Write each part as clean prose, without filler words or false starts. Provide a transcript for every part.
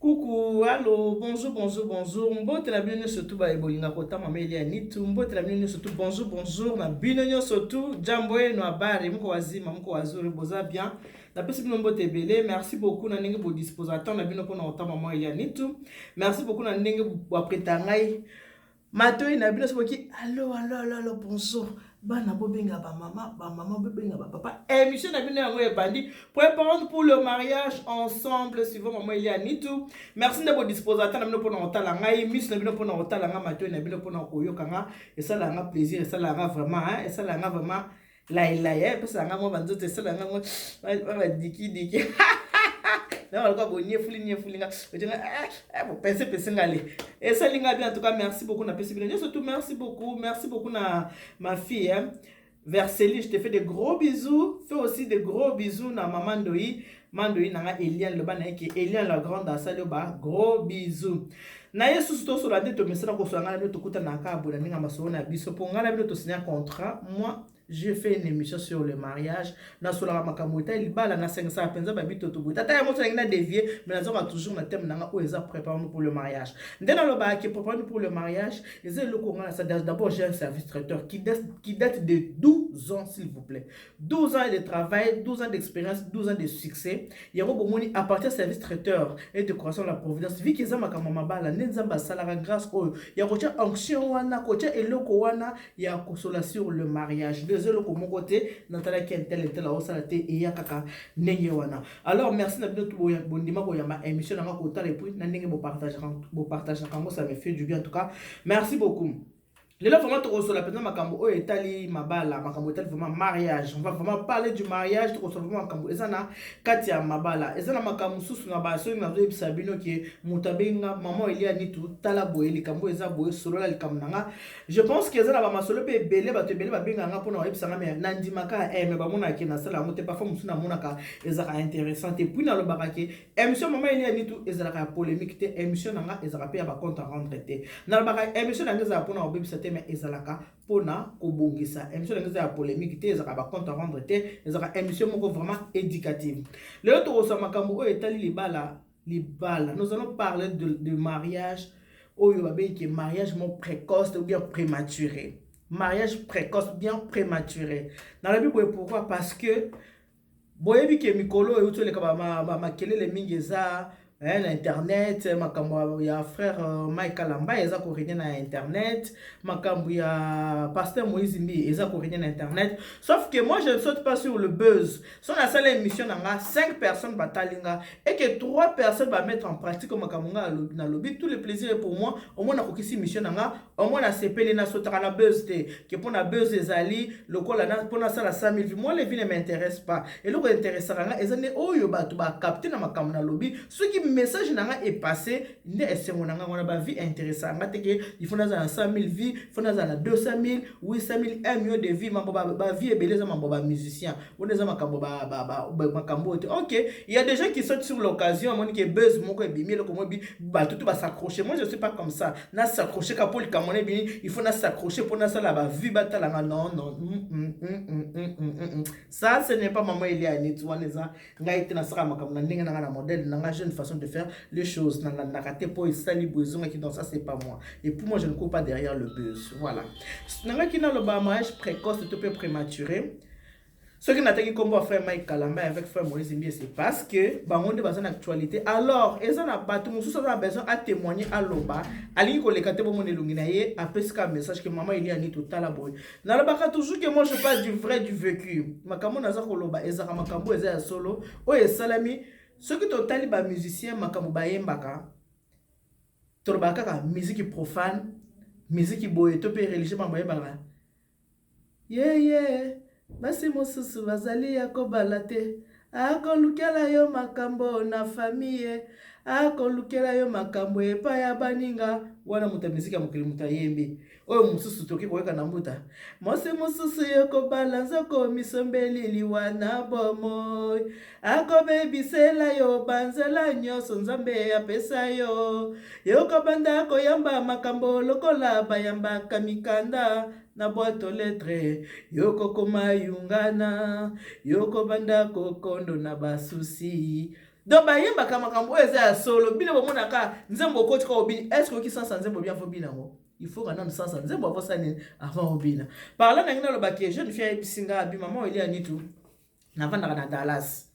Coucou, allô, bonjour, bonjour, bonjour. Mbote na bino nyonso tu baye bolinga kotama meli ya nitu. Mbote na bino nyonso tu, bonjour, bonjour na bino nyonso tu. Jambo yenu habari, mko wazima, mko wazuri, boza bien. Napesi bino mbote ebele. Merci beaucoup na ndenge bo disposer temps na bino pona kotama mwa ya nitu. Merci beaucoup na ndenge bo prêter ngai matoi na bino soki allo allo allo allo bonjour bana bobenga bamama bamama bobenga bapapa émission na bino yango ebandi préparons pour le mariage ensemble suivant mama Elia Nitu. Merci nde bodispose ata na bino mpona kotala ngai miso na bino mpona kotala nga matoi na bino mpona koyoka nga. Esalaka nga plaisir, esalaka nga vraiment, esalaka nga vraiment lailai, epesaka nga mwa banzoto, esalaka nga mwa badikidiki na baloka boniefuli niefuli nga otinga bopese pese nga le esali nga bien. En tout cas, merci beaucoup, napesi bino nyonso tout. Merci beaucoup, merci beaucoup na ma fille, hein. Verseli, je te fais de gros bisous. Fais aussi de gros bisous na maman Ndoi. Mandoi nanga Eliane, loba na ke Eliane la grande asali ba gros bisous. Na ye susu tosola nde tomesana kosola ngai na bino tokutanaka kaka boye na ndenge ya masolo na biso mpo ngai na bino tosinya contrat. Moi, j'ai fait une émission sur le mariage, nasolaka makambo etali libala, nasengisaka mpenza babitoto boye tata yango so nangi na dévier, mais nazonga toujours na thème nanga oyo eza préparons pour le mariage. Nde nalobaka ke préparons pour le mariage eza eloko nga nasa. D'abord, j'ai un service traiteur qui date de 12 ans, s'il vous plaît, 12 ans de travail, 12 ans d'expérience, 12 ans de succès. Yango bomoni à partir service traiteur et décoration de la providence viki eza makambo mabala nde Nzambe asalaka grâce oyo ya kotia onction wana, kotia eloko wana ya kosola sur le mariage. Nde eza eloko moko te natalaki un tel, un tel aosala te, eya kaka ndenge wana. Alors merci na bino bondima koyamba émission nanga kotala et puis na ndenge bopartageaka yango, ça me fait du bien. En tout cas, merci beaucoup. Lelo vraiment tokosola mpenza makambo oyo etali mabala, makambo etali vraiment mariage. On va vraiment parler du mariage. Tokosola vraiment makambo eza na kati ya mabala, eza na makambo mosusu na basoki nazoyebisa bino ke moto abenga mama Elia Nitu, tala boye, likambo eza boye, solola likambo na nga. Je pense ke eza na bamasolo mpe ebele, bato ebele babengaka nga mpona bayebisa nga, me nandimaka me bamonaka ke nasala yango te. Parfois mosusu namonaka ezalaka intéressant te. Puis nalobaka ke émission mama Elia Nitu ezalaka ya polémique te, émission na nga ezalaka mpe ya bacompte à rendre te. Nalobaka émission na nga ezalaka mpona kobebisa te, mais ezalaka mpona kobongisa. Émission na nga eza ya polémique te, ezalaka bacompte à rendre te, ezalaka émission moko vraiment éducative. Lelo tokosala makambo oyo etali libala. Libala, nous allons parler de mariage oyo babengi mariage mo précoce ou bien prématuré, mariage précoce bien prématuré. Nalobi boye pourquoi? Parce que boyebi ke mikolo oyo euti oleka, makelele mingi eza na internet, makambo ya frère Mike Kalamba eza korégner na internet, makambo ya pasteur Moïse Mbi eza korégner na internet. Sauf que moi, je ne saute pas sur le buzz. So nasala émission na nga, 5 personnes batali nga et que 3 personnes bamettre en pratique makambo nga nalobi, tout le plaisir est pour moi. Au moins nakokisi mission na nga, au moins nasepeli. Nasotaka na buzz te ke mpo na buzz ezali lokola mpo nasala 100 000 vues. Moi, les vues ne m'intéresse pas. Eloko intéressaka nga eza nde oyo bato bacapter na makambo nalobi. Soki message na nga epasse, nde esengo na nga wana. Bavues intéressaka nga te ke il faut nazala na 100 000 vues, il faut nazala na 200 000, 800 000, 1 million de vues. Mambo bavues ebele eza mambo bamusicien wana, eza makambo makambo oyo te. Ok, il y a des gens qui sautent sur l'occasion, amoni ke buzz moko ebimi, eloko moko ebi, bato to bas'accroche. Moi, je suis pas comme ça. Nas'accroche ka mpo likambo na ebimi, il faut nas'accroche mpo nasala bavues batalanga. Non, non, ça, ce n'est pas maman Elia Neti wana, eza ngai te. Nasala makambo na ndenge nanga, na modèle nanga, j'ai une façon de faire les choses. Nalandaka te mpo esali boye, ezongaki. Donc ça, c'est pas moi. Et puis moi, je ne cours pas derrière le buzz. Voilà, nangaki naloba mariage précoce to mpe prématuré. Soki nataki nkombo ya frère Mike Kalamba avec frère Moïse Mbie, c'est parce que bango nde baza na actualité. Alors eza na bato mosusu aza na besoin atémoigner, aloba, alingi koleka te, bomona elongi na ye, apesi kaka message ke mama Elia ni totala boye. Nalobaka toujours que moi, je parle du vrai, du vécu. Makambo naza koloba ezalaka makambo eza ya solo oyo esalami. Soki totali bamusicien, makambo bayembaka, tolobaka kaka musique profane, musique boye to mpe religieux, makambo bayembaka yeye ye. Basi mosusu bazali ya kobala te, akolukela yo makambo na famille, akolukela yo makambo epai ya baninga. Wana moto ya miziki ya mokili, moto ayembi. Oyo mosusu toki koyoka na mbuta, mwasi mosusu yo kobala nzoko misombeli liwa na bomoi, akobebisela yo banzela nyonso Nzambe apesa yo. Yo kobanda koyamba makambo lokola bayambaka mikanda na boîte aux lettres, yo kokoma yungana, yo kobanda kokondo na basusi. Donc bayembaka makambo oyo eza ya solo. Bino bomonaka nzembo, okoti kaka, obini. Est ce que oyoki sens ya nzembo bien? Faut bina yango, il faut kana sens ya nzembo avosala nini avant obina. Par là, nangi nalobaki, jeune fille ayebisi nga, abi: "Mama Elia Nitu, navandaka na Dallas.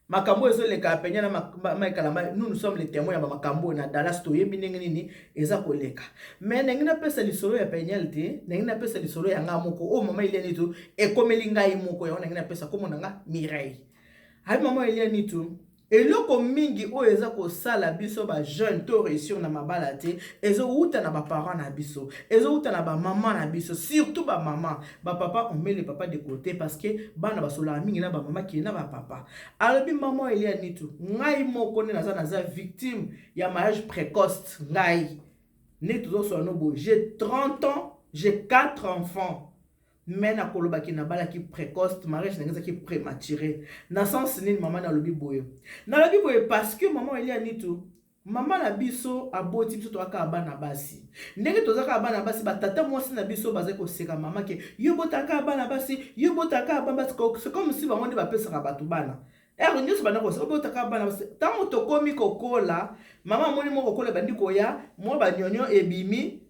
Makambo ezoleka penya na Mike, nous, nous sommes les témoins ya bamakambo oyo na Dallas. Toyebi ndenge nini eza koleka. Mais ndenge napesa lisolo ya Peniel te, ndenge napesa lisolo ya nga moko oyo, mama Elia Nitu, ekomeli ngai moko. Yango ndenge napesa kombo na nga Mireille." Ayi: "Mama Elia Nitu, eloko mingi oyo eza kosala biso bajeune to réussir na mabala te, ezowuta na baparent na biso, ezowuta na bamama na biso, surtout bamama. Bapapa, on met le papa de côté parce que bana basolaka mingi na bamama kee na bapapa." Alobi: "Mama Elia Nitu, ngai moko nde naza victime ya mariage précoce. Ngai nde tozosola no boye, j'ai 30 ans, j'ai 4 enfants, mais nakolobaki nabalaki précoce, mariage ndenge ezalaki prématuré." Na sens nini, mama? Nalobi boye, nalobi boye parce que, mama Elia Nitu, mama na biso aboti biso, toza kaka bana basi. Ndenge toza kaka bana basi, batata mwasi na biso bazali koseka mama ke: "Yo botaka bana basi, yo botaka bana basi." C'est comme si bango nde bapesaka bato bana. Ere nyonso banda koseka: "Obotaka bana basi." Ntango tokomi kokola, mama amoni moko kokola ebandi koya, mwa banyonyo ebimi,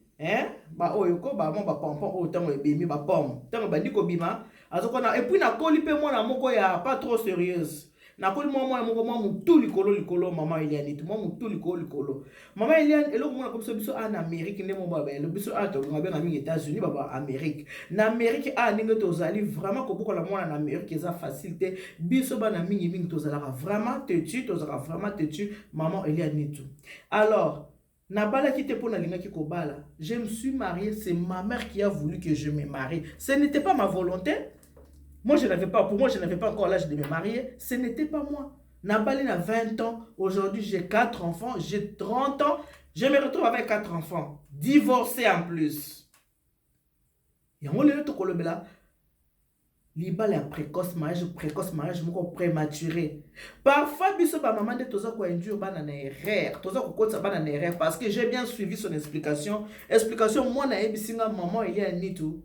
baoyo ko bamwa bapompon oyo. Ntango ebimi, bapomme, ntango ebandi kobima, azokona. Et puis nakoli mpe mwana moko ya pas trop sérieuse. Nakoli mwa mwana moko mwa motu likolo likolo, mama Eliane, mwa motu likolo likolo. Mama Eliane, eloko mona biso, biso a na Amérique, nde mo bayelo biso a tolinga benga mingi États-Unis, baba Amérique. Na Amérique a, ndenge tozali vraiment, kobokola mwana na Amérique eza facile te. Biso bana mingimingi tozalaka vraiment têtu, tozalaka vraiment têtu, mama Eliane Nitu. Alors nabalaki te mpo nalingaki kobala. Je me suis marié, c'est ma mère qui a voulu que je me marie. Ce n'était pas ma volonté. Moi, je n'avais pas, pour moi, je n'avais pas encore l'âge de me marier. Ce n'était pas moi. Nabali na 20 ans. Aujourd'hui, j'ai 4 enfants. J'ai 30 ans. Je me retrouve avec 4 enfants. Divorcé en plus. Yango lelo tokolobela libala ya précoce, mariage précoce, mariage moko prématuré. Parfois biso bamama nde toza koinduire bana na erreur, toza kokotisa bana na erreur, parce que j'ai bien suivi son explication. Explication mwana ayebisi nga, mama Elia Nitu,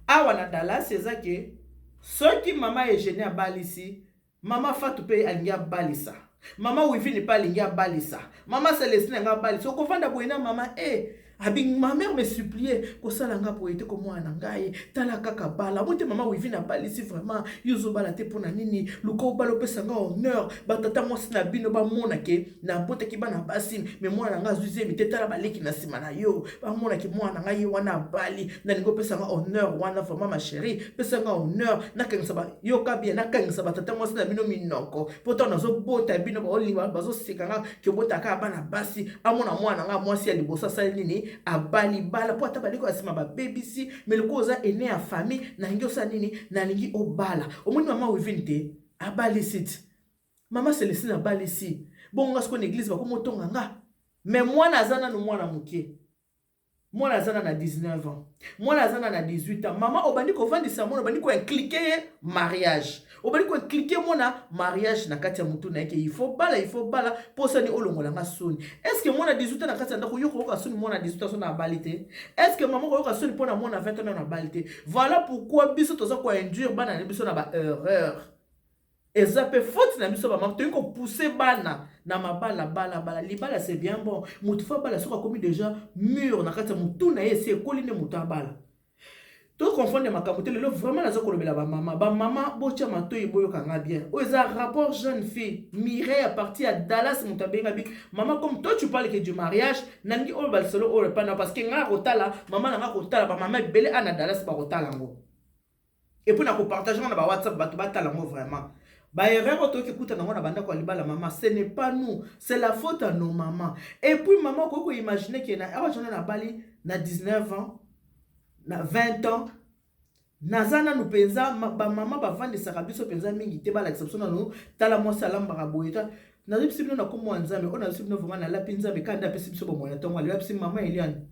awa na Dallas eza ke soki mama Eugénie abalisi, mama Fatu mpe alingi abalisa, mama Wivine mpe alingi abalisa, mama Celestine alingi abalisa. Okovanda boye na mama e abi: "Ma mère me supplie kosala nga boye te, komwana na ngai, tala kaka bala mo te. Mama Wivine abalisi, vraiment yo ozobala te, mpo na nini? Luka obala, opesa nga honneur. Batata mwasi na bino bamona ke nabotaki bana basi, mais mwana na ngai azwi zemi te. Tala baleki na nsima na yo, bamonaki mwana na ngai ye wana abali. Nalingi opesa nga honneur wana. Vraiment, ma chérie, pesa nga honneur, nakangisa, yoka bien, nakangisa batata mwasi na bino minoko, mpo ntango nazobota bino baolinga bazoseka nga ke obotaka bana basi. Amona mwana na nga mwasi ya liboso asali nini? Abali, bala, mpo ata baliko ya nsima babebisi. Mais lokola oza aîné ya famille, nalingi osala nini? Nalingi obala. Omoni mama Wivine te abalisi ti mama Celestine abalisi. Bongo nga sikoyo na église bakomotonga nga. Mais mwana aza nanu mwana moke, mwana aza na 19 ans, mwana aza na 18 ans. Mama, obandi kovandisa mwana, obandi koinculquer ye mariage, obandi koinculquer mwana mariage na kati ya motu na ye ke il faut bala, il faut bala, mposani olongola nga soni. Est ce que mwana 18 ans na kati ya ndako, yo koyoka soni mwana 18 ans so na abali te? Est ce que mama koyoka soni mpo na mwana 20 ans nano abali te? Voilà pourquoi biso toza koinduire bana na biso na baerreur. Eza mpe faute na biso bamama, toyei kopousser bana na mabala. Bala, bala. Libala, c'est bien bon. Motu faut abala soki akomi déjà mûr na kati ya motu na ye, esi ekoli nde moto abala. Toconfondre makambo te. Lelo vraiment naza kolobela bamama. Bamama, botya matoi, boyokanga bien. Oyo eza rapport jeune fille Mireille à partir ya Dallas. Moto abenga bi: "Mama, comme toi tu parles que du mariage, nalingi oyo balisolo oyo epana, parce que ngai kotala mama na ngai, kotala bamama ebele a na Dallas bakotala yango, et puis na kopartager ngo na bawhatsapp, bato batala yango." Vraiment, baerreur oyo toyoki ekutana yango na bandako ya libala, mama, ce n'est pas nous, c'est la faute à nos mamans. Et puis mama, okoki koimaginer ke na awa jana nabali na 19 ans, na 20 ans, naza nanu mpenza. Bamama bavandisaka biso mpenza mingi te, balakisa biso nanu: tala, mwasi alambaka boye. Ta nazobisi bino na kombo ya Nzambe oyo nazobisi bino, vraiment nalapi Nzambe kaka nde apesi biso bomoi na ntongo. Alelapisi mama Eliane,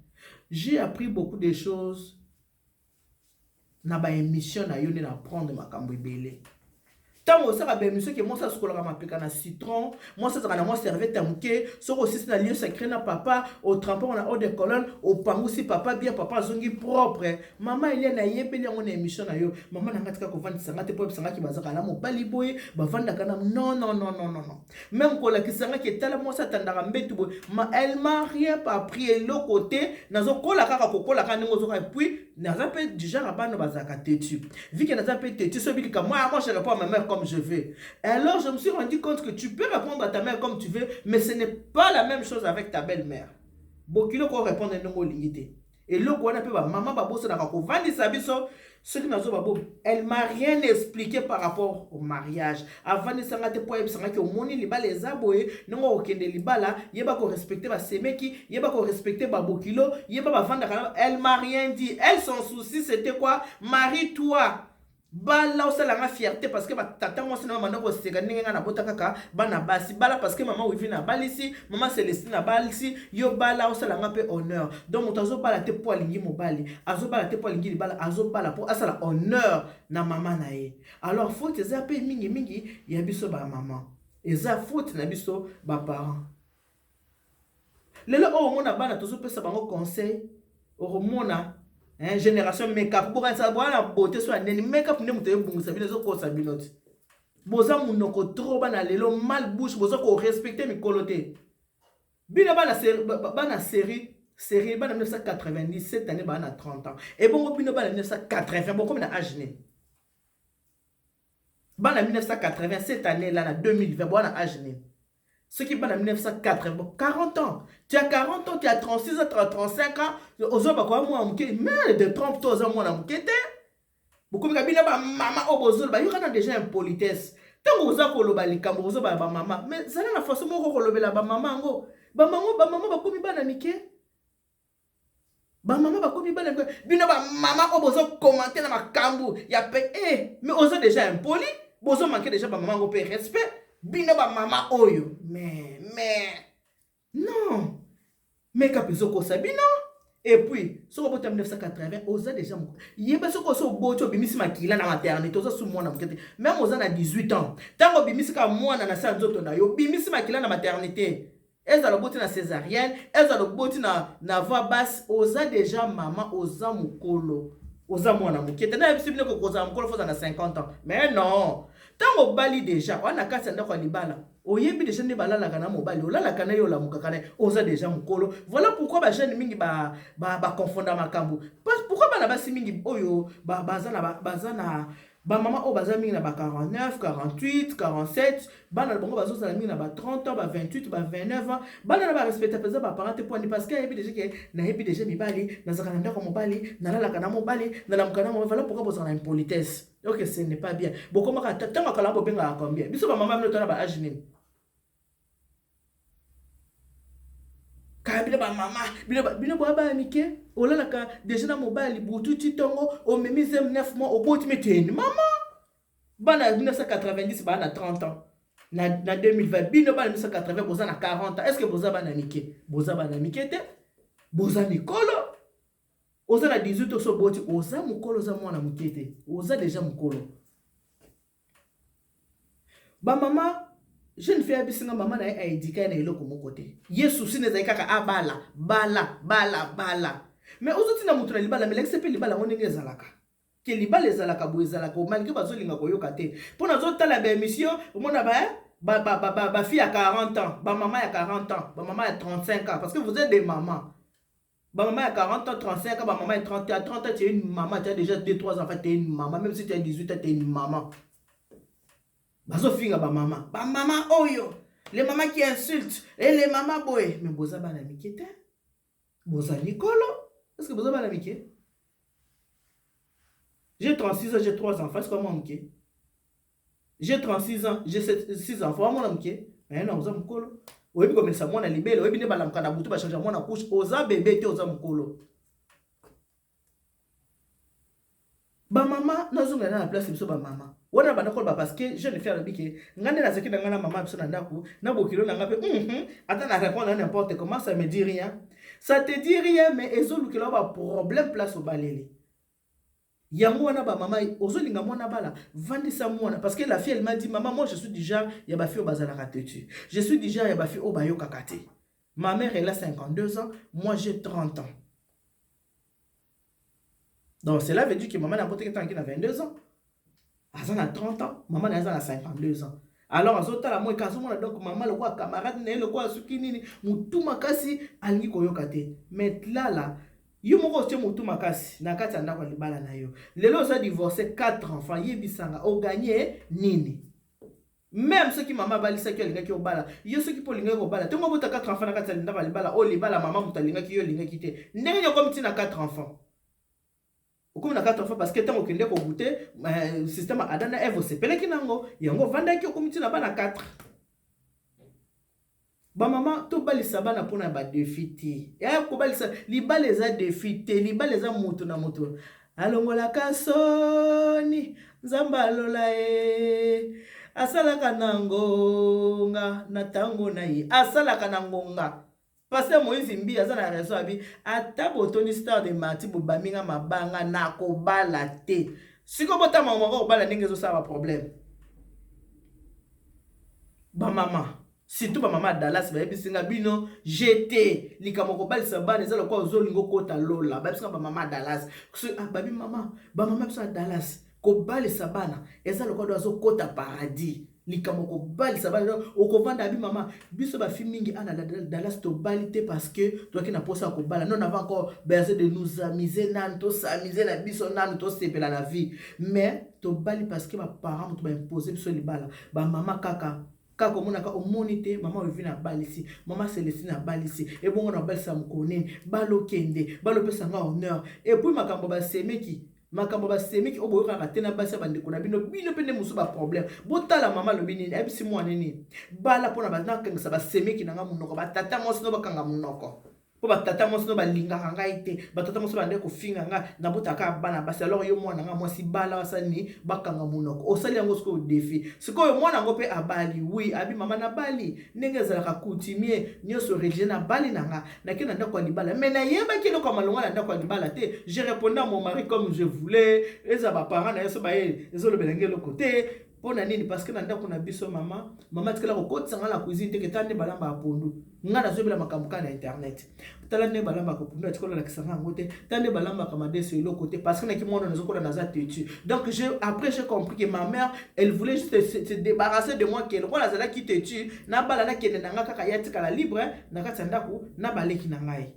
j'ai appris beaucoup de choses na baémission na yo, nde na apprendre makambo ebele. Ntango osalaka baémission ke mwasi asukolaka mapeka na citron, mwasi azalaka na mwa serviette ya moke, soki osisi na lieu sacré na papa, otrempe na eau de cologne, opangusi papa bien, papa azongi propre. Mama Eliane, ayebeli yango na émission na yo. Mama na nga tika kovandisa nga te mpo oyebisangaki bazalaka na mobali boye, bavandaka na, non, non, non, non, non, non. Même kolakisangaki etala mwasi atandaka mbetu boye, ma elle m'a rien appris, eloko te. Nazokola kaka, kokola kaka ndenge ozoka. Et puis naza mpe du genre bana bazalaka têtu. Vu que naza mpe têtu, soki bilika moi, moi je réponds à ma mère comme je veux. Et alors je me suis rendu compte que tu peux répondre à ta mère comme tu veux, mais ce n'est pas la même chose avec ta belle-mère. Bokilo ko répondre ndenge olingi te. Eloko wana mpe bamama babosanaka kovandisa biso. Soki nazoba bo, elle m'a rien expliqué par rapport au mariage. Avandisanga te mpo ayebisangaki: omoni, libala eza boye, ndenge okokende libala, yeba korespecte basemeki, yeba korespecte babokilo, yeba bavandaka. Elle m'a rien dit. Elle, son souci, c'était quoi? Marie toi, bala, osalanga fierté, parce que batata mwasi na bamanda koseka ndenge ngai nabota kaka bana basi. Bala, parce que mama Wivine abalisi, mama Celestine abalisi, yo bala, osalanga mpe honneur. Donc moto azobala te mpo alingi mobali, azobala te mpo alingi libala, azobala mpo asala honneur na mama na ye. Alors faute eza mpe mingimingi ya biso bamama, eza faute na biso baparent. Lelo oyo omona bana tozopesa bango conseil, okomona, hein, génération make-up, bokanisa bwana beauté so ya ndeni. Make-up nde moto ebungisa bino, ezokosa bino ti boza monoko trop. Bana lelo, mal bouche, boza korespecte mikolo te. Bino bana série bana 1997 année, bana na 30 ans. Ebongo bino bana 1980, bokomi na âge nini? Bana 1987 année là, na 2020, bwana âge nini? Soki bana 1980, bon, 40 ans, tu as 40 ans, tu as 36 ans, 35 ans, ozoba kwa mwana moke. Mais de 30 to oza mwana moke te. Bokomika bino bamama oyo bozoloba, yokana déjà impolitesse. Ntango oza koloba likambo, ozobala bamama, mais zala na façon moko kolobela bamama yango. Bamama bakomi bana mike, bamama bakomi bana mike. Bino bamama oyo bozokomante na makambo ya pe, mais oza déjà impoli, bozomanke déjà bamama yango mpe respect. Bino bamama oyo, mais non, makeup ezokosa bino. Et puis soki obota 1980, oza déjà, yeba, soki oso oboti, obimisi makila na maternité, oza su mwana moke te. Même oza na 18 ans, ntango obimisi kaka mwana na se ya nzoto na yo, obimisi makila na maternité, ezala oboti na césarienne, ezala oboti na voie basse, oza déjà mama, oza mokolo, oza mwana moke te. Nayebisi bino, kozala mokolo, foza na 50 ans? Mais non. Ntango obali déjà, wana kati ya ndako ya libala, oyebi déjà nde balalaka na mobali, olalaka na ye, olamukaka na ye, oza déjà mokolo. Voilà pourquoi bajeune mingi bakonfonda makambo. Pourquoi bana basi mingi oyo baza na bamama oyo baza mingi na ba 49, 48, 47, bana na bango bazozala mingi na ba 30 ans, ba 28, ba 29 ans, bana na barespecte mpenza baparent te? Poani? Parce que ayebi déjà ke nayebi déjà mibali, nazalaka na ndako ya mobali, nalalaka na mobali, nalamuka na mobali. Voilà pourquoi bozala na impolitesse. Ok, ce n'est pas bien. Bokomaka ntango akala, bobengaka combien? Biso bamama, bino tona ba âge nini? Kaka bino bamama, bino boya bana mike, olalaka déjà na mobali butu ti ntongo, omemi zem 9 mois, oboti meteni mama. Bana ya 1990 baa na 30 ans na 2020. Bino bana 1980, boza na 40 ans. Est ce que boza bana mike? Boza bana mike te, boza mikolo. Oza na 18, oso oboti, oza mokolo, oza mwana moke te, oza déjà mokolo. Bamama, jeune fille abisinga, mama na ye aedika ye na eloko moko te. Ye susi na ezali kaka abala, bala, bala, bala. Mais ozotinda moto na libala, melakisi mpe libala yango ndenge ezalaka, ke libala ezalaka boye, ezalaka. Malgré bazolinga koyoka te, mpo nazotala baémission, omona bafille ya 40 ans, bamama ya 40 ans, bamama ya 35 ans, parce que vous êtes des mamans. Bamama ya 40 ans, 35 ans, bamama ya 30 ans. 30 ans, tu es une maman, tu as déjà 2, 3 enfants, tu es une maman. Même si tu as 18 ans, tu es une maman. Bazofinga bamama, bamama oyo, les mamans qui insultent et les mamans boye. Mais boza bana mike te, boza mikolo. Est ce que boza bana mike? J'ai 36 ans, j'ai 3 enfants. Est ce que mwana moke? J'ai 36 ans, j'ai 6 enfants. Mwana moke? Mais non, oza mokolo. Oyebi komelisa mwana libele, oyebi nde balamuka na butu, bachange mwana couche. Oza bebe te, oza mokolo. Bamama, nazongela na place biso bamama wana banda koloba, parce que jeune fille alobi ke ngai nde nazalaki na ngai na mama biso na ndako na bokilo na ngai mpe ata na répondre n'importe comment, ça me dit rien. Ça te dit rien, mais ezolukela baproblème place obaleli. Yango wana ba mama, ozolinga mwana bala, vandisa mwana, parce que la fille, elle m'a dit: maman, moi je suis du genre ya ba fille oyo bazalaka têtu, je suis du genre ya ba fille oyo bayokaka te. Ma mère, elle a 52 ans, moi j'ai 30 ans. Donc cela veut dire que mama na botaki ntango na 22 ans, aza na 30 ans, mama na ye aza na 52 ans. Alors azotala moi, azomona donc mama lokola camarade na ye, lokola soki nini, motu makasi, alingi koyoka te. Mais lala, yo moko otie motu makasi na kati ya ndako ya libala na yo. Lelo oza divorce, 4 enfants. Yebisanga, oganye nini? Même soki mama abalisaki, alingaki obala yo, soki mpo olingaki kobala te, ngo obota 4 enfants na kati ya ndako ya libala oyo, libala mama moto alingaki, yo olingaki te. Ndenge nini okomi ntina 4 enfants? Okomi na 4 enfants parce que ntango okende kogoûter système Adam na Eve, osepelaki nango, yango ovandaki, okomi ntina bana 4. Bamama, tobalisa bana mpona badéfis te. Ya kobalisa libala eza défi te. Libala eza moto na moto alongolaka soni. Nzambe alola ye, asalaka na ngonga na ntango na ye, asalaka na ngonga. Pasteur Moïse Mbi aza na raison. Abi ata botoni Stade des Martyrs, bobaminga mabanga, na kobala te. Sikoyo botama moko kobala, ndenge ezosala baproblème. Bamama, surtout bamama ya Dallas, bayebisinga bino gt likambo kobalisa bana eza lokola ozolinga okota lola. Bayebisinga bamama ya Dallas, babi mama, bamama biso ya Dallas, kobalisa bana eza lokola do azokota paradis. Likambo kobalisa bana, okovanda. Abi mama biso bafille mingi ana Dallas, tobali te parce que toyaki na mposa ya kobala. Non, avant encore besoin de nous amuser nanu, tos'amuser na biso nanu, tosepela na vie. Mais tobali parce que baparent moto baimpose biso libala. Bamama kaka kaka omonaka, omoni te, mama Olivine abalisi, mama Celestine abalisi, ebongo na obalisa mokolo nini? Balokende balopesa nga honneur. Et puis makambo basemeki, makambo basemeki oyo boyokaka te na basi ya bandeko na bino, bino mpe nde mosusu baproblème. Botala, mama alobi nini? Ayebisi mwana nini? Bala mpona nakangisa basemeki na nga monoko, batata mwasi no bakanga monoko, mpo batata mwasi no balingaka ngai te, batata mwasi bande kofinga ngai, nabotaka bana basi. Alors yo mwana nga mwasi, bala, asali nini? Bakanga monoko. Osali yango sikoyo défi. Sikoyo mwana yango mpe abali. Oui, abi mama, nabali ndenge ezalaka coutumier nyonso, religieux, nabali na nga, nake na ndako ya libala, mais nayebaki eloko ya malonga na ndako ya libala te. Je répondais à mon mari comme je voulais. Eza baparent na ye so baye, ezolobela nge eloko te. Mpo na nini? Parce que na ndako na biso, mama, mama atikala kokotisa nga na cuisine te. Ke tala nde balambaka pondu. Nga nazobela makambo kaka na internet. Tala nde balambaka pondu, atikala olakisa nga yango te. Tala nde balambaka madeso, eloko te, parce que naki mwana, nazokola, naza têtu. Donc après j'ai compris que ma mère, elle voulait juste se débarrasser de moi, ke lokola azalaki têtu, nabala, nakende na nga kaka, ya tikala libre na kati ya ndako na baleki na ngai.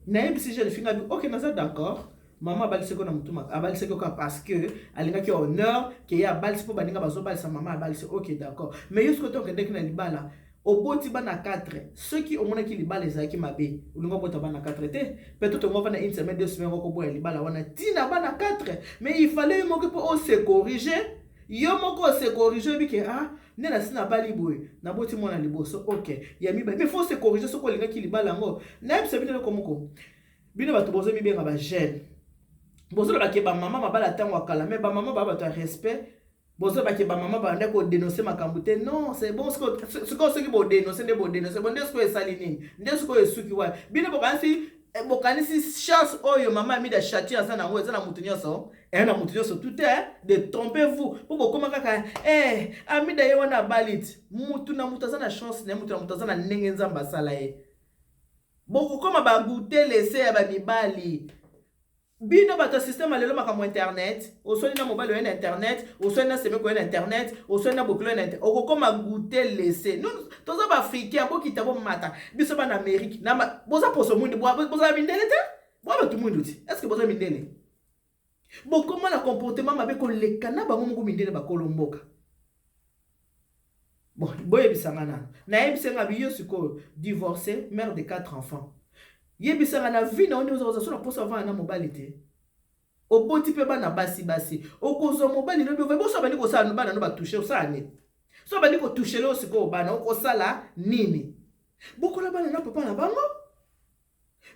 Nayebisi jeune fille, ngabi: ok, naza d'accord. Mama abalisaki na motu, abalisaki kaka parce que alingaki honneur, ke ye abalisi mpo baninga bazobalisa, mama abalisi. Ok, d'accord. Mais yo soki okendeki na libala, oboti bana 4, soki omonaki libala ezalaki mabe, olingi obota bana 4 te. Peut-être ongo vanda une semaine, 2 semaines, okoboya libala wana ntina bana 4. Mais il fallait yo moko mpo ose corriger, yo moko ose corriger. Oyebi ke ah, nde nasi nabali boye, naboti mwana liboso, ok, ya mibale. Mais faut se corriger soki olingaki libala yango. Nayebisa bino eloko moko: bino bato bozomibenga bajeune, bozolobake bamama mabala ntango ya kala, mais bamama baa bato ya respect. Bozolobake bamama banda kodénoncer makambo te. Non, c'est bon. Sikoyo soki bodénoncer, nde bodénoncer bo, nde sikoyo esali nini? Nde sikoyo esuki wana. Bino bokanisi chance oyo mama Amida Chati aza nango eza na motu nyonso, eya na motu nyonso tu te. Détrompez-vous, mpo bokóma kaka Amida ye wana abali ti. Mutu na mutu aza na chance na ye, mutu na mutu aza na ndenge Nzambe asala ye. Bokokóma bagoûter-laisser ya bamibali. Bino bato ya système lelo, makambo internet, oswani na mobali, oye na internet, oswani na semeko, oye na internet, oswani na bokilo, na internet, okokóma goûter-laisser. Toza baafricain, bokita bomata. Biso bana Amérique, boza poso mwindu, bozala mindele te, boa bato mwindu ti. Est ce que boza mindele? Bokóma na comportement mabe koleka na bango moko mindele bakolo mboka. Bon, boyebisanga nano. Nayebisanga biyo sikoyo, divorcé, mère de quatre enfants, yebisanga na vie na yo nde oza so na mposa ovanda na mobali te. Oboti mpe bana basi basi, okozwa mobali lobi, boso bandi kosala bana no batouche, osala nini? So bandi kotoucher leo sikoyo bana, okosala nini? Bokola bana na papa na bango.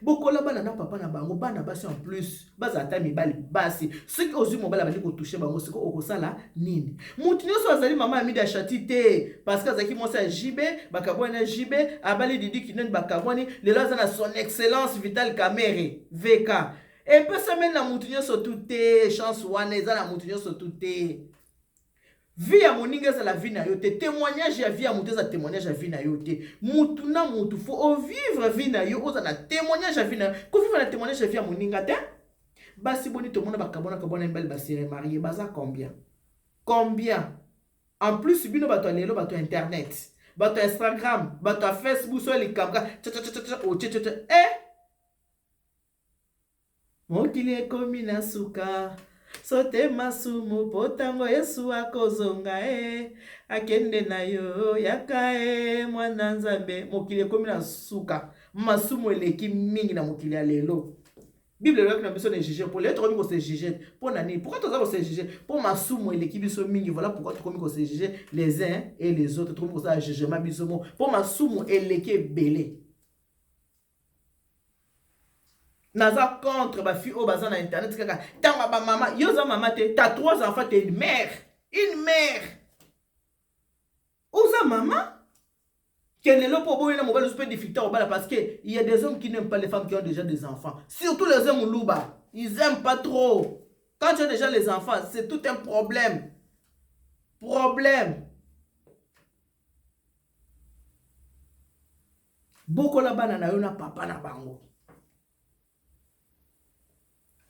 Bokola bana na papa na bango, bana basi en plus bazala ata mibali basi. Soki ozwi mobali abandi kotouche bango, sikoyo okosala nini? Motu nyonso azali mama ya Mida Shati te, parce que azalaki mwasi ya JB, bakabwani na JB, abali Didi Kinoni, bakabwani, lelo aza na son excellence Vital Kamerhe VK. Epesameli na motu nyonso tu te, chance wana eza na motu nyonso tu te. Vie ya moninga ezala vie na yo te, témoignage ya vie ya motu eza témoignage ya vie na yo te. Mutu na mutu faut ovivre vie na yo, oza na témoignage ya vie na yo, kovivre na témoignage ya vie ya moninga te. Basi boni tomona bakabwana kabwana mibali basi remarié, baza combien? Combien? En plus bino bato ya lelo, bato ya internet, bato ya Instagram, bato ya Facebook, so likambo otie eh mokili ekomi na suka, sote masumu po ntango Yesu akozonga e akende na yo yaka e mwana Nzambe. Mokili ekomi na suka, masumu eleki mingi na mokili ya lelo. Bible elobaki na biso ne juge po lelo tokomi kose juge mpo na nini? Pourquoi toza kose juge? Mpo masumu eleki biso mingi. Voilà pourquoi tokomi kose juge les uns et les autres, tokomi kosala jugement biso mo mpo masumu eleki ebele. Naza contre bafille oyo baza na internet kaka ntango bamama. Yo oza mama te, t'as trois enfants, t'es une mère, une mère, oza mama que lelo mpo oboyi na mobali, ozo mpe difficulté kobala, parce que il y a des hommes qui n'aiment pas les femmes qui ont déjà des enfants, surtout les hommes luba, ils aiment pas trop. Quand tu as déjà les enfants, c'est tout un problème, problème. Bokola bana na yo na papa na bango.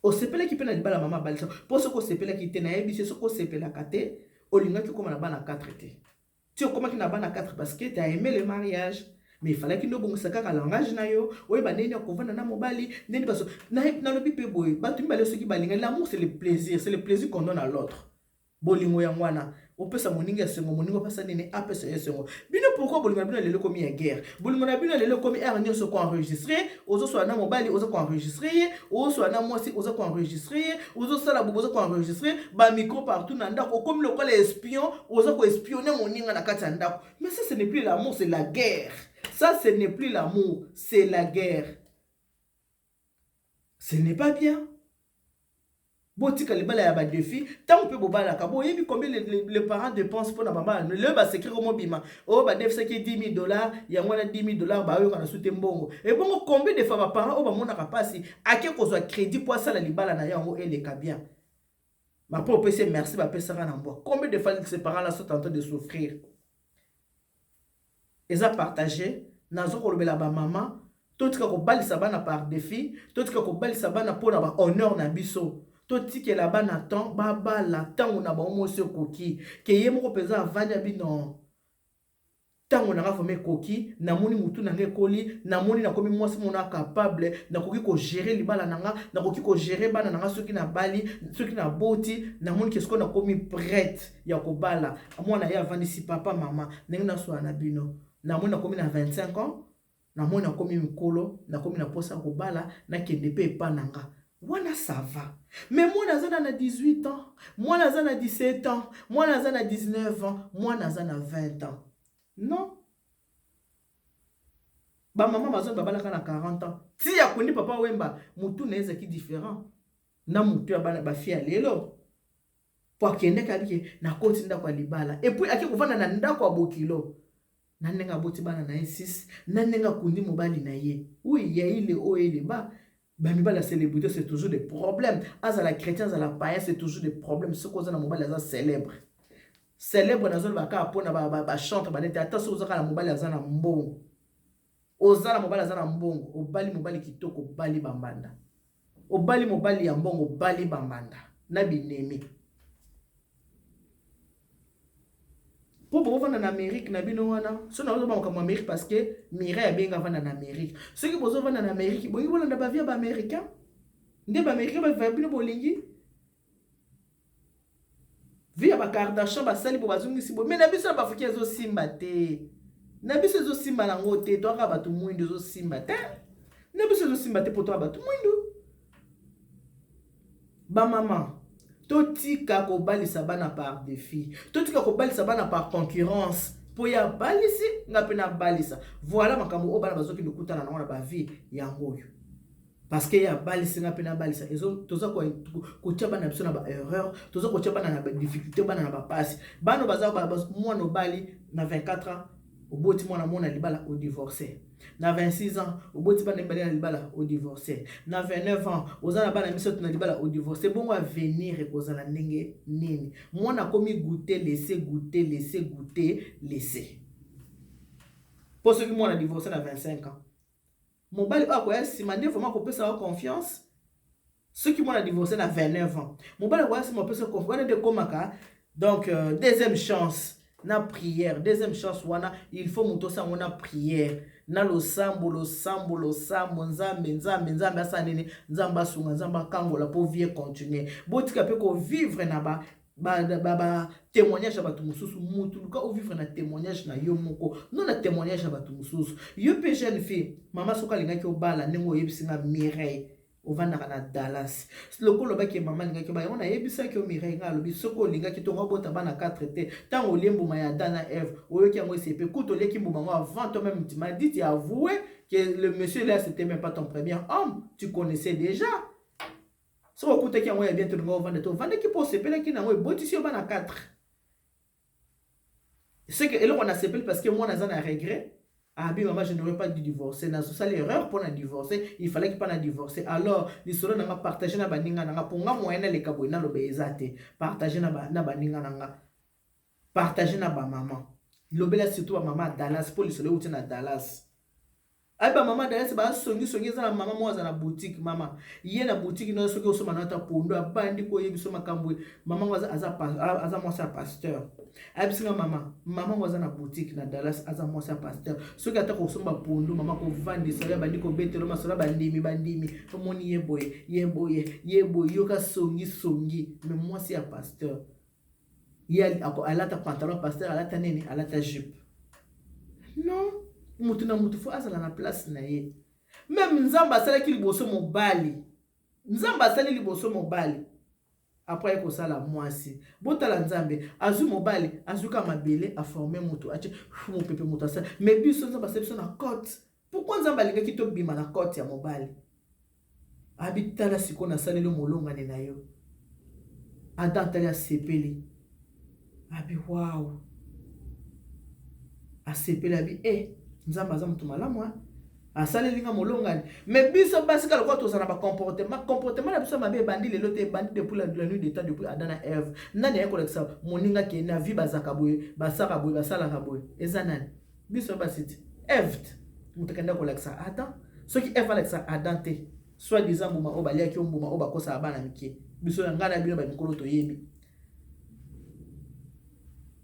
Osepelaki mpe na libala mama abalisa, mpo soki osepelaki te, nayebi se soki osepelaka te, olingaki okóma na bana 4 te. Ti okomaki na bana 4 parce que t'as aimé le mariage, mais il fallaki nde obongisa kaka langage na yo, oyeba ndenge akovanda na mobali, ndenge baso. Nalobi mpe boye, bato mibale soki balingani, l'amour, c'est le plaisir, c'est le plaisir qu'on donne à l'autre. Bolingo yango wana, opesa moninga esengo, moninga opesa nini, apesa yo esengo. Bino pourquoi bolingo na bino lelo ekomi ya guerre? Bolingo na bino lelo ekomi heure nyonso koenregistre. Ozoswala na mobali, oza koenregistre ye, ozoswala na mwasi, oza koenregistre ye, ozosala bobo, oza koenregistre, bamicro partout na ndako, okomi lokola espion, oza koespionne moninga na kati ya ndako. Mais ça, ce n'est plus l'amour, c'est la guerre. Ça, ce n'est plus l'amour, c'est la guerre. Ce n'est pas bien. Botika libala ya badéfi. Ntango mpe bobalaka, boyebi combien le parent dépense mpona bamala. Lelo basecret komobima oyo badefisaki 10 000 $, yango wana 10 000 $, bayoka su te mbongo ebongo. Combien de fois baparent oyo bamonaka mpasi ake kozwa crédit mpo asala libala na yango eleka bien, bapo opesi merci, bapesaka na mbwa? Combien de fois ces parents là sont en train de souffrir? Eza partage. Nazo kolobela bamama, totika kobalisa bana par défi, totika kobalisa bana mpona bahonneur na biso. Totikela bana temps babala ntango na bango mosi ekoki, ke ye moko mpenza avandi abi non, ntango na nga vraiment ekoki, namoni mutu na nga ekoli, namoni nakomi mwasi mona capable, nakoki kogérer libala na nga, nakoki kogérer bana na nga. Soki nabali, soki naboti, namoni ke sikoyo nakomi prête ya kobala. Mwana ye avandisi papa, mama, ndenge naswala na bino, namoni nakomi na 25 ans, namoni nakomi mikolo, nakomi na posa ya kobala, nakende mpe epa na nga wana, ça va. Mais mwana aza na 18 ans, mwana aza na 17 ans, mwana aza na 19 ans, mwana aza na 20 ans, non. Bamama bazoni babalaka na 40 ans ti akundi Papa Wemba, motu na ye ezalaki différent na motu ya bana bafille ya lelo, po akendaki abiki nakoti ndako ya libala, et puis ake kovanda na ndako ya bokilo na ndenge aboti bana na ye 6, na ndenge akundi mobali na ye. Oui, ya ile oyo eleba bamibali ya célébrité, c'est toujours des problèmes. Azala chrétien, azala païen, c'est toujours des problèmes. Soki oza na mobali aza célèbre, célèbre nazoloba kaka mpona bachantre banete, ata soki oza kaka na mobali aza na mbongo, oza na mobali aza na mbongo, obali mobali kitoko, obali bambanda, obali mobali ya mbongo, obali bambanda na binemi, mpo bovanda na Amérique na bino wana. So nazoba makambo Amérique parce que Mireille abenga avanda na Amérique. Soki bozovanda na Amérique, bolingi bolanda bavie ya baaméricain, nde baaméricain bavia bino, bolingi vie ya baKardashian, basali bo bazongisi bo. Mais na biso na baafricain ezosimba te, na biso ezosimba nango te. Toaka bato mwindu, ezosimba te na biso, ezosimba te mpo toaka bato mwindu. Bamama, totika kobalisa bana par défi, totika kobalisa bana par concurrence, mpo ya balisi nga mpe nabalisa. Voilà makambo oyo bana bazokende kutana nango na bavie yango oyo. Parce que ye abalisi nga mpe nabalisa. Toza kotia bana biso na baerreur, toza kotia bana na badifficulté, bana na bapasi. Bana baza mwana obali na 24 ans, oboti mwana mona libala, odivorce. Na 26 ans, oboti bana mibale na libala, odivorce. Na 29 ans, oza na bana misato na libala, odivorce. Bongo avenir ekozala ndenge nini? Mwana akomi goûter laisser, goûter laisser, goûter laisser. Mpo soki mwana divorce na 25 ans, mobali oyo akoya nsima nde vraiment akopesa yo confiance? Soki mwana divorce na 29 ans, mobali akoya nsima apesa confiance wana nde ekomaka donc deuxième chance na prière. Deuxième chance wana, il faut moto osango na prière, na losambo, losambo, losambo. Nzambe, Nzambe, Nzambe asala nini? Nzambe asunga, Nzambe akangola mpo vie continue. Botika mpe kovivre na ba ba témoignage ya bato mosusu. Mutu luka ovivre na témoignage na yo moko, no na témoignage ya bato mosusu. Yo mpe jeune fille, mama, soki alingaki obala ndenge oyebisi nga, Mireille, ovandaka na Dallas, lokola olobaki mama alingaki obala yango, nayebisaki yo, Mireille, ngai alobi soki olingaki tongo obota bana 4 te. Ntango olie mbuma ya Adam na Eve, oyoki yango esepe kutu olieki mbuma yango avant. Toi même, tu m'as dit, tu as avoué que le monsieur là, c'était même pas ton premier homme, tu connaissais déjà. Soki okutaki yango ya bien, tolinga ovanda te. Ovandaki mpo osepelaki nango, ebotisi yo bana 4. Ce que eloko nasepeli, parce que mwana aza na regret abi: "Mama, je n'aurais pas dû divorcer, nazosala erreur mpo na divorcer, il fallait pas na divorcer." Alors lisolo nanga, partage na baninga nanga, mpo nga moyen naleka boye naloba eza te. Partage na baninga nanga, partage na bamama, lobela surtout bamama ya Dallas, mpo lisolo euti na Dallas. Ayi, bamama Dallas basongisongi. Eza na mama moko aza na boutique. Mama ye na boutique no, soki osomba na ata pondo, abandi koyebi biso makambo. Mama ngo aza mwasi ya pasteur. Ayebisinga mama ngo aza na boutique na Dallas, aza mwasi ya pasteur. Soki ata kosomba pondu, mama kovandisa oyo, abandi kobetela masolo, bandimi bandimi, omoni ye boye, ye boye, ye boye, yoka songisongi. Mais mwasi ya pasteur, ye alata pantalon pasteur, alata nini, alata jupe. Non, mutu na mutu faut azala na place na ye. Même Nzambe asalaki liboso mobali, Nzambe asali liboso mobali, après aye kosala mwasi. Botala, Nzambe azwi mobali, azwi ka mabele, aforme moto, atie mopepe, moto asala. Mais biso, Nzambe asali biso na côte. Pourquoi Nzambe alingaki tobima na côte ya mobali? Abi: "Tala sikoyo, nasaleli molongani na yo." Adam atali, asepeli, abi: "Wow." Asepeli, abi: "E, Nzambe aza moto malamu, asaleli nga molongani." Mais biso basi, kaka lokola tozala na bacomportement, comportement na biso mabe ebandi lelo te, ebandi depuis la nuit de temps, depuis Adam na Eve. Nani aye kolakisa moninga ke na vie bazalaka boye, basalaka boye, basalaka boye? Eza nani? Biso basi te. Eve te moto akenda kolakisa Adam. Soki Eve alakisa Adam te, soit disant mbuma oyo baliaki, o mbuma oyo bakosaka bana mike, biso na ngai na bino bamikolo toyebi.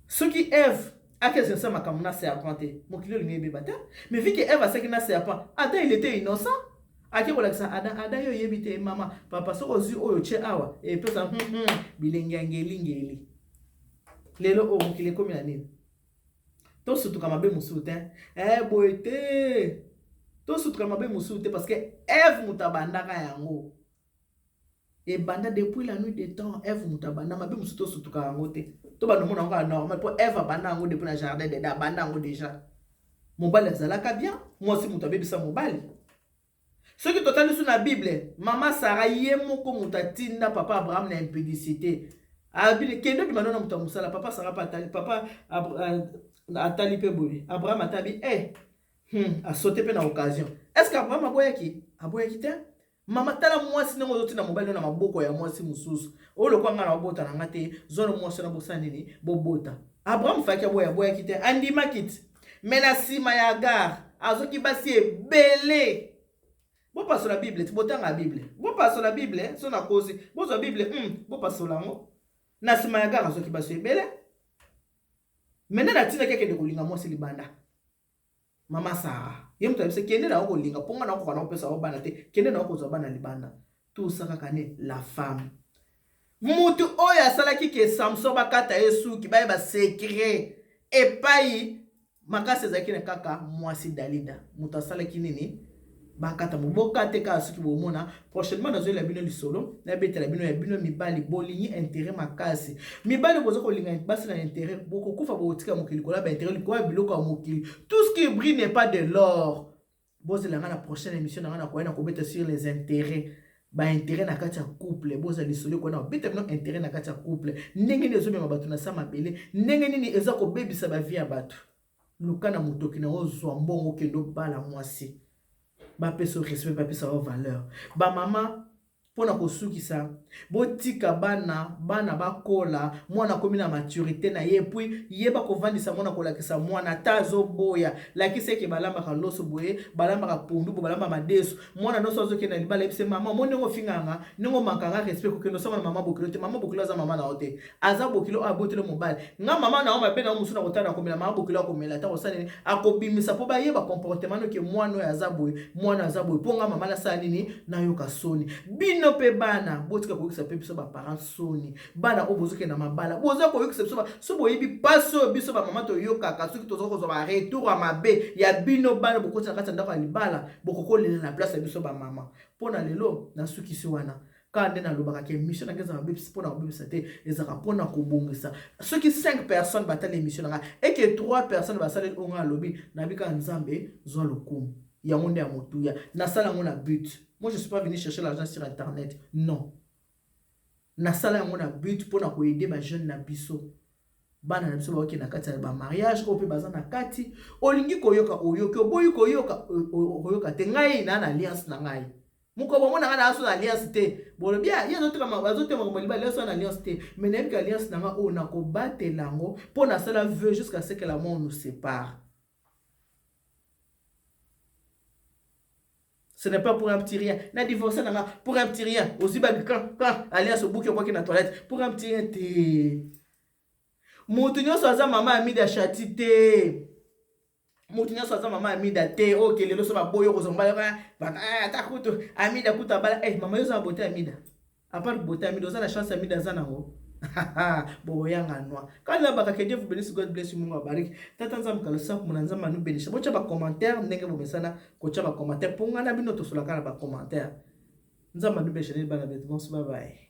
Soki Eve akesesa makambo na serpent te, mokili olingi ebeba te. Mais vu que Eve asaki na serpent, Adam, il était innocent, ake kolakisa Adam. Adam, yo oyebi te, mama, papa, soki ozwi oyo tie awa, epesa bilenge ya ngelingeli. Lelo oyo mokili ekomi na nini? Tosutuka mabe mosusu te, boye te, tosutuka mabe mosusu te, parce que Eve moto abandaka yango, ebanda depuis la nuit des temps. Eve moto abanda mabe mosusu, tosutuka yango te, to banda omona yango ya normal, mpo Eve abanda yango depuis na jardin d'Eden, abanda yango déjà. Mobali azalaka bien, mwasi moto abebisa mobali. Soki totali so na Bible, mama Sara, ye moko moto atinda papa Abraham na impudicité. Abili: "Kende obima no na moto ya mosala." Papa Sara mpe atali, papa atali mpe boye, Abraham atabi asote mpe na occasion. Est ce que Abraham aboyaki? Aboyaki te. Mama, tala mwasi ndenge ozotinda mobali na maboko ya mwasi mosusu oyo. Lokwa ngai na babota na nga te, zwana mwasi wana, bosala nini? Bobota. Abraham faki aboya? Aboyaki te, andimaki te. Mais na nsima ya Agar, azoki basi ebele. Bopasola Bible ti, botanga Bible, bopasola Bible. So nakosi, bozwa Bible, bopasola yango. Na nsima ya Agar, azoki basi ebele. Mais nde natindaki akende kolinga mwasi libanda? Mama Sara ye moto ayebisa: "Kende na yo kolinga, mpo nga na okoka na kopesa yo bana te, kende na yo kozwa bana libanda." Tusa kaka ne la femme, mutu oyo asalaki ke Samson bakata ye suki, bayeba secret epai makasi ezalaki na kaka mwasi Dalida. Moto asalaki nini? Bakata moboka te kaka soki bomona. Prochainement nazoyela bino lisolo, nabetela bino ya bino mibali bolingi intérêt makasi. Mibali boza kolinga basi na intérêt, bokokufa, bokotika mokili likolo ya baintérêt, likolo ya biloko ya mokili. Tout ce qui brille n'est pas de l'or. Bozela nga na prochaine émission na nga na koya na kobeta sur les intérêts, ba intérêt na kati ya couple. Bozala lisolo ekoya na kobeta bino intérêt na kati ya couple, ndenge nini ezomema bato na sa mabele, ndenge nini eza kobebisa bavie ya bato. Luka na motoki na ozwa mbongo, okende obala mwasi, bapesa respect, bapesa yo valeur. Bamama, mpona kosukisa, botika bana, bana bakola. Mwana akomi na maturité na ye, puis yeba kovandisa mwana, kolakisa mwana. Ata azoboya, lakisa eke balambaka loso boye, balambaka pondu boye, balamba madesu. Mwana nyonso azokende na libala, yebise mama mo ndenge ofinganga, ndenge omankanga respect, kokende osama na mama bokilo te. Mama bokilo aza mama na yo te, aza bokilo oyo aboteli mobali. Nga mama na yo mabe na yo mosusu na kotala na komela, mama bokilo akomela ata kosala nini, akobimisa mpo bayeba comportement noke mwana oyo aza boye, mwana aza boye. Mpo nga mama nasala nini? Nayoka soni. Bino mpe bana, botika koyokisa mpe biso baparent soni. Bana oyo bozokende na mabala, boza koyokisa biso so boyebi mpasi oyo biso bamama toyokaka soki toza kozwa baretour ya mabe ya bino bana. Bokoti na kati ya ndako ya libala, bokokolela na place ya biso bamama. Mpo na lelo nasukisi wana kaka nde nalobaka ke émission na ngai ezaka bebisi mpona kobebisa te, ezalaka mpona kobongisa. Soki 5 personnes batali émission na ngai, eke 3 personnes basaleli oyo ngai alobi, nayebi kaka Nzambe zwa lokumu. Yango nde ya motuya. Nasala yango na but. Moi, je suis pas venu chercher l'argent sur internet, non. Nasala yango na but mpona koaider bajeune na biso, bana na biso baoke na kati ya bamariage oyo mpe baza na kati. Olingi koyoka, oyoki. Oboyi koyoka, okoyoka te. Ngai na alliance na ngai mokolo bomona ngai na so na alliance te, bolobi ye azoteka makambo libala, alliance na alliance te. Mais nayebi ke alliance na ngai oyo nakobatela yango mpo nasala vœu jusqu'à ce que la mort nous sépare. Ce n'est pas pour un petit rien na divorce na nga, pour un petit rien. Ozwi baki kan kan alliance, obuki, okwaki na toilette pour un petit rien te. Motu nyonso aza mama Amida Shati te, motu nyonso aza mama Amida te. Oyo lelo so baboyi, okozwa mobali ata kutu Amida kutu abala. Mama, yo oza na beauté Amida? À part beauté Amida, oza na chance Amida aza nango? Boyanga noa kali nabaka. Que Dieu vous bénisse. God bless you. Mungu abariki. Tata Nzambe kalosa kumuna, Nzambe anubenisha. Botya bacommentaire ndenge bomesana kotya bacommentaire, mpo ngai na bino tosolaka na bacommentaire. Nzambe anubenisha nini bana betu bonso. Bye bye.